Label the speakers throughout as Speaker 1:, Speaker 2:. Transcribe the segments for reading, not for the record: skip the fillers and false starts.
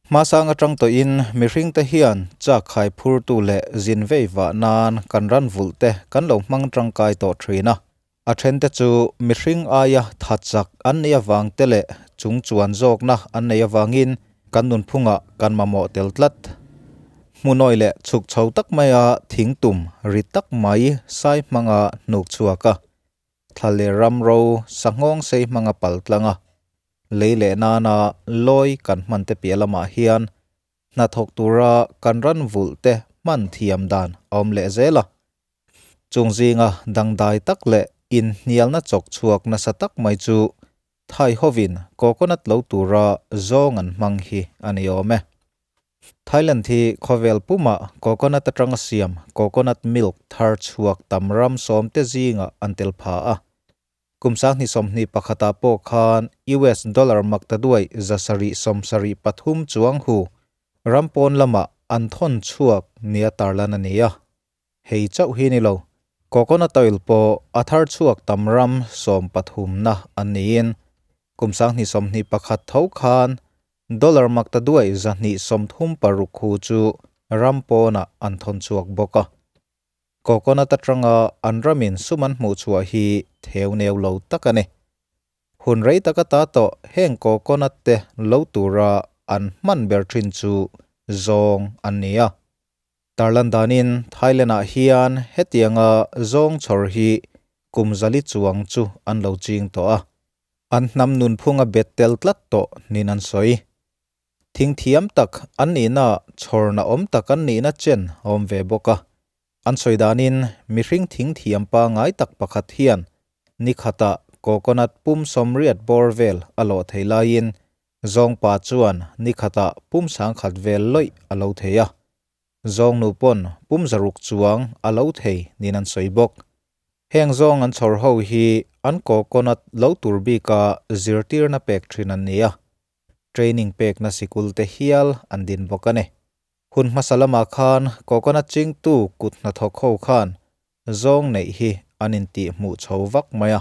Speaker 1: Hmasang atang tawhin mihringte hian chak khai phurtu leh zin vei vah nan kan ran vulh te kan lo hmang tangkai tawh thin a. A thente chu mihring aia tha chak an neih avang te leh chung chuan zawkna an neih avangin kan nunphungah kan mamawh tel tlat. Hmuhnawi leh chhuk chho tak maia thing tum ri tak mai sai hmanga hnuk chhuak a. Thla leh ram ro sanghawng sei hmanga pal tlang a. Lei leh nana lawi kan hman te piah lamah hian hnathawk tura kan ran vulh te hman thiam dan a awm leh zel a. Chung zinga dangdai tak leh inhnialna chawk chhuak nasa tak mai chu Thai hovin coconut lo tura zawng an hmang hi a ni awm e. Thailand hi khawvel pumah coconut atanga siam coconut milk thar chhuak tam ram sawmte zingah an tel pha a. Kum 2021 ah pawh khan US dollar maktaduai 773 chuang hu ram pawn lamah an thawn chhuak nia tarlan a ni a. Hei chauh hi ni lo, coconut oil pawh a thar chhuak tam ram 13na an niin kum 2021 tho khan dollar maktaduai 236 hu chu ram pawnah an thawn chhuak bawk a. Coconut atanga an ramin sum an hmuh chhuah hi theu neu lo tak a ni. Hun rei taka ta tawh heng coconut te lo tura an hman ber thin chu zawng an ni a. Tarlan danin Thailand-ah hian hetianga zawng chhawr hi kum zali chuang chu an lo ching tawh a. An hnam nunphunga bet tel tlat tawh niin an sawi. Thing thiam tak an nihna chhawrna awm tak an nihna chen a awm ve bawk a. An sawi danin mihring thing thiam pangngai tak pakhat hian ni khatah coconut pum 80 bawr vel a lawh thei laiin zawng pa chuan ni khatah pum 10,000 vel lawih a lo thei a. Zawng nu pawn pum 600 chuang a lo thei niin an sawi bawk. Heng zawng an chhawr ho hi an coconut lo tur bika zirtirna pek thin an ni a. Training pekna sikul te hial an din bawk a ni. Hun hmasa lamah khan coconut chingtu kut hnathawk ho khan zawng neih hi an intih hmuh chho vak mai a.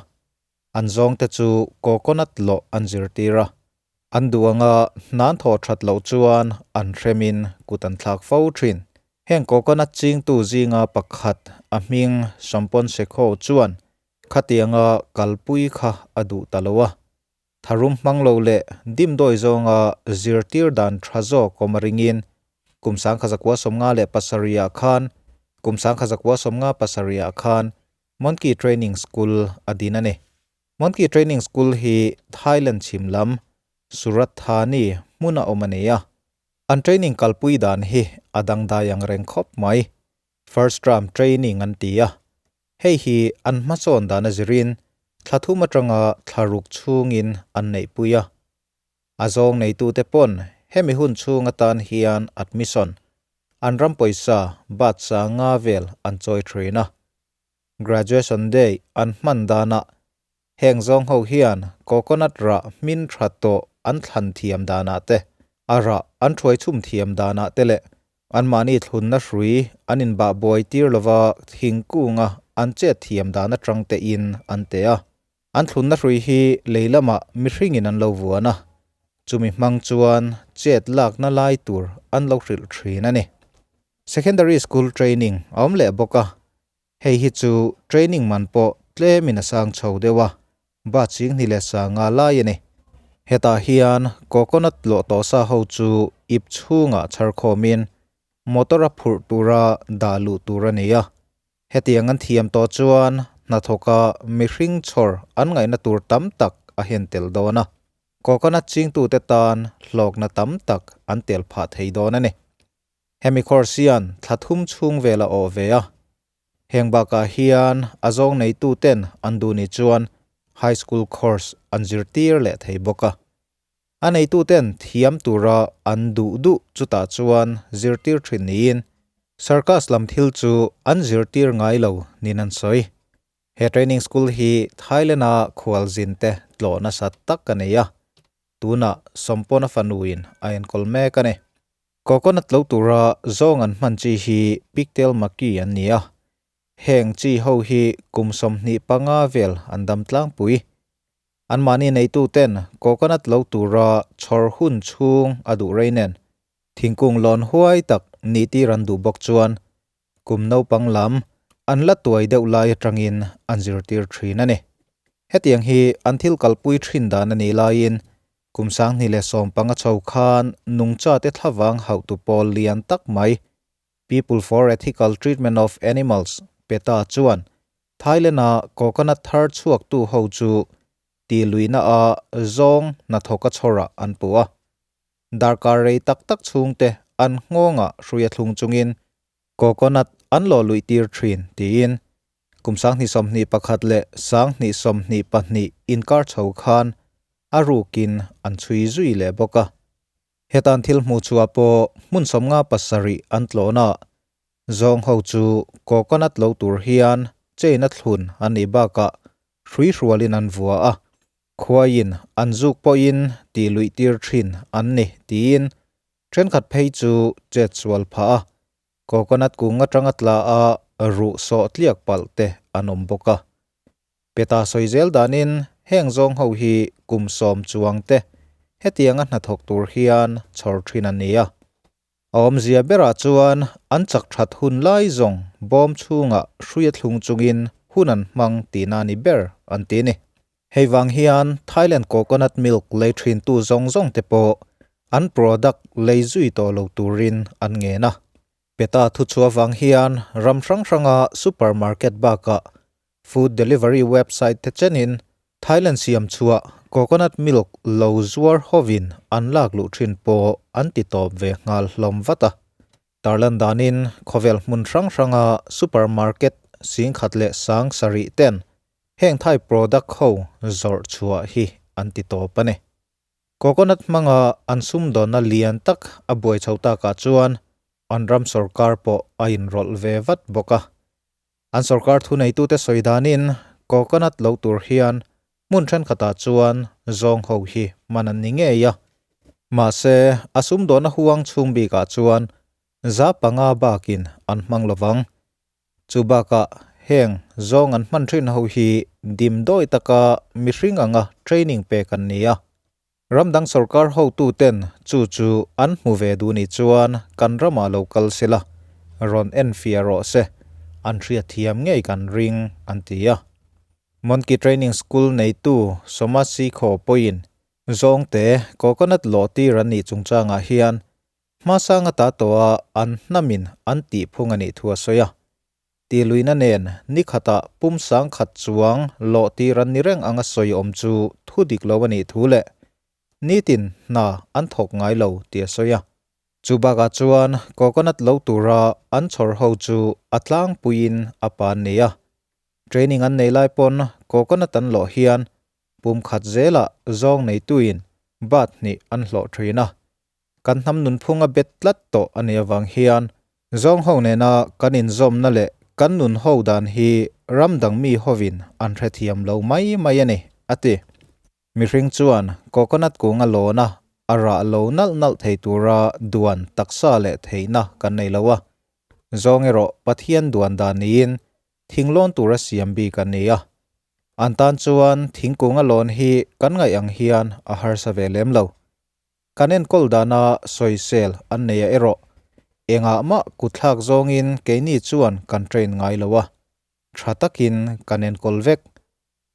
Speaker 1: An zawng te chu coconut lawh an zirtir a. An duh anga hnan thawh that loh chuan an hremin kut an thlak fo thin. Heng coconut chingtu zinga pakhat a hming Sampon Sekho chuan khatianga kalpui kha a duh ta lo a. Tharum hmang lo leh dimdawi zawnga zirtir dan tha zawk awm a ringin kum 1957 ah khan kum 1957 ah khan Monkey Training School a din a ni. Monkey Training School hi Thailand chhim lam Surat Thani hmuna awm a ni a. An training kalpui dan hi a dangdai ang reng khawp mai. First term training an ti a. Hei hi an hmasawn dan a zirin thla thum atanga thla ruk chhungin an neihpui a. A zawng neitute pawn hemi hun chhung atan hian admission an ram pawisa baht 500 vel an chawi thin a. Graduation day an hman danah heng zawng ho hian coconut rah hmin tha tawh an thlan thiam danah te, a rah an thuai chhum thiam danah te leh an mahni thlunna hrui an inbah buai tir lova thingkunga an chet thiam dan atang te in an te a. An thlunna hrui hi lei lamah mihringin an lo vuan a, chumi hmang chuan chet lakna lai tur an lo hrilh thin a ni. Secondary school training a awm leh bawk a, hei hi chu training man pawh tlemin a sang chho deuh a, baht 2500 lai a ni. Hetah hian coconut lawh tawh sa ho chu ip chhungah chhar khawmin motor a phurh tura dah luh tur a ni a. Hetiang an thiam tawh chuan hnathawka mihring chhawr an ngaihna tur tam tak a hen tel dawn a. Coconut chingtute tan hlawkna tam tak an tel phah thei dawn a ni. Hemi course hian thla thum chhung vel a awh ve a. Heng bakah hian a zawng neituten an duh ni chuan high school course an zirtir leh thei bawk a. A neituten thiam tura an duh duh chutah chuan zirtir thin niin circus lam thil chu an zirtir ngai lo niin an sawi. He training school hi Thailand-a khualzin te tlawh nasa tak a nei a, tunah Sompona fanuin a enkawl mek a ni. Coconut lo tura zawng an hman chi hi pigtail maki an ni a, heng chi ho hi kum 25 vel an dam tlangpui. An mahni neituten coconut lo tura chhawr hun chhung a duh rei nen. Thingkung lawn huai tak nih tir an duh bawk chuan kum naupang lam an la tuai deuh lai atangin an zirtir thin a ni. Hetiang hi an thil kalpui thin dan a nih laiin kum 2015 chho khan nungchate thlavang hauhtu pawl lian tak mai People for Ethical Treatment of Animals, PETA, chuan Thailand-a coconut thar chhuaktu ho chu ti luihna a zawng hnathawka chhawrah an puh a. Darkar rei tak tak chhungte an nghawngah hrui a thlung chungin coconut an lawh luih tir thin tiin kum 2021 leh 2022 inkar chho khan a rukin an chhui zui leh bawk a. Hetan thil hmuh chhuah pawh hmun 57 an tlawhna zawng ho chu coconut lo tur hian chain a thlun an nih bakah hrui hrualin an vua a, khuaiin an zuk pawhin tih luih tir thin an ni tiin thenkhat phei chu chet sual phah a, coconut kung atanga tla a ruh sawh tliak palh te an awm bawk a. Peta sawi zel danin heng zawng ho hi kum 10 chuang te hetianga hnathawk tur hian chhawr thin an ni a. A awmzia berah chuan an chak that hun lai zawng bawm chhunga hruia thlung chungin hun an hmang tihna ni ber an ti ni. Hei vang hian Thailand coconut milk lei thin tu zawng zawng te pawh an product lei zui tawh lo turin an ngen a. Peta thu chhuah vang hian ram hrang hranga supermarket bakah food delivery website te chenin Thailand siam chhuah coconut milk lo zuar hovin an lak luh thin pawh an ti tawp ve nghal hlawm vat a. Tarlan danin khawvel hmun hrang hranga supermarket 10,007 ten heng Thai product ho zawrh chhuah hi an ti tawp a ni. Coconut hmanga an sumdawnna lian tak a buai chho takah chuan an ram sarkar pawh a inrawlh ve vat bawk a. An sarkar thu neitute sawi danin coconut lo tur hian hmun thenkhatah chuan zawng ho hi hman an ni ngei a. Mahse a sumdawnna huang chhung bikah chuan 5% bakin an hmang lovang. Chu bakah heng zawng an hman thin ho hi dim dawi taka mihring anga training pek an ni a. Ramdang sarkar ho tu ten chu chu an hmu ve du ni chuan kan rama lo kal sela ron en fia rawh se an hria thiam ngei kan ring an ti a. Monkey Training School nei tu Somasi kho poin zawng te coconut lo ti ran ni chungchanga hian hmasanga ta toa an hnamin an ti phung ani thua soya. Ti luina nen ni khata pum sang khat chuang lo ti ran ni reng anga soi awm chu thu dik lo ani thu le nitin na an thawk ngai lo ti a sawi a. Chu bakah chuan coconut lo tura an chhawr ho chu a tlangpuiin a pan ni a. Training an nei lai pawn coconut an lawh hian pum khat zelah zawng nei tuin bat hnih an hlawh thin a. Kan hnam nunphung a bet tlat tawh ani awang hian zawng ho nena kan inzawmna leh kan nun ho dan hi ramdang mi hovin an hrethiam lo mai mai ani ati. Mihring chuan coconut kunga lawna a rah lo nalh nalh thei tura duan taksa leh theihna kan nei lo a. Zawng erawh Pathian duan dan niin thinglawn tura siam bik an ni a. An tan chuan thingkunga lawn hi kan ngaih ang hian a harsa ve lem lo. Kan enkawl dana sawisel an nei a erawh engah mah kutthlak zawngin keini chuan kan train ngai lo a. Tha takin kan enkawl vek.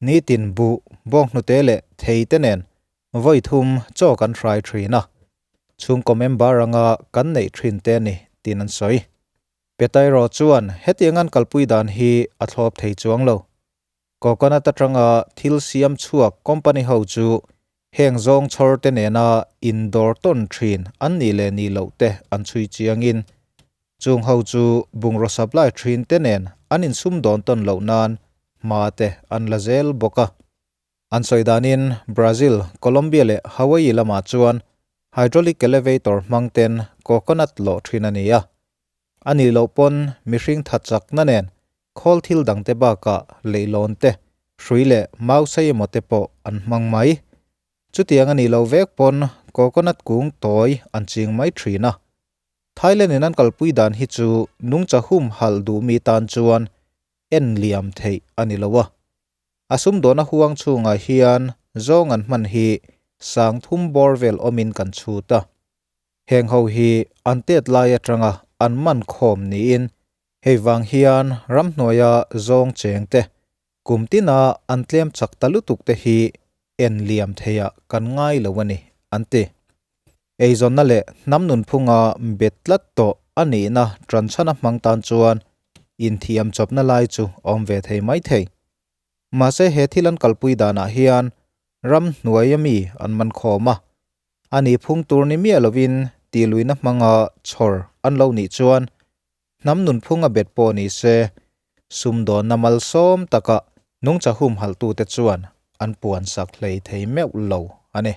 Speaker 1: Nitin bu bawng hnute leh thei te nen voi thum chaw kan hrai thin a. Chhungkaw member anga kan neih thin te ni tin an sawi. Petairo chuan hetiang an kalpui dan hi a thlawp thei chuang lo. Coconut atanga thil siam chhuak company ho chu heng zawng chhawr te nena indoor ton thin an ni leh ni lo te an chhui chiangin chung ho chu bungraw supply thin te nen an insum dawn ton lo nan hma te an la zel bawk a. An sawi danin Brazil, Colombia leh Hawaii lamah chuan hydraulic elevator hmang ten coconut lo thin ani a. Ani lo pawn mihring tha chakna nen khawl thil dang te bakah leilawn te hrui leh mau sei emaw te pawh an hmang mai. Chutiang ani lo vek pawn coconut kung tawi an ching mai thin a. Thailand in an kalpui dan hi chu nungcha hum hal du mi tan chuan en liam thei ani lo a. A sumdawna huang chhungah hian zawng an hman hi 300 bawr vel awmin kan chhut a. Heng ho hi an tet lai atanga an man khawm niin hei vang hian ramhnuaia zawng cheng te kum tina an tlem chak ta lutuk te hi en liam theiah kan ngai lo a ni, an ti. Eizawnna leh hnam nunphunga bet tlat tawh a nihna tanchhana hmang tan chuan inthiam chawpna lai chu awm ve thei mai thei. Mahse he thil an kalpui danah hian ram hnuaia mi an man khawm a, a nih phung tur ni miah lovin tihluihna hmanga chhawr an lo nih chuan hnam nunphunga bet pawh ni se sumdawnna malsawm taka nungcha humhalhtute chuan an puansak hlei thei meuh lo a ni.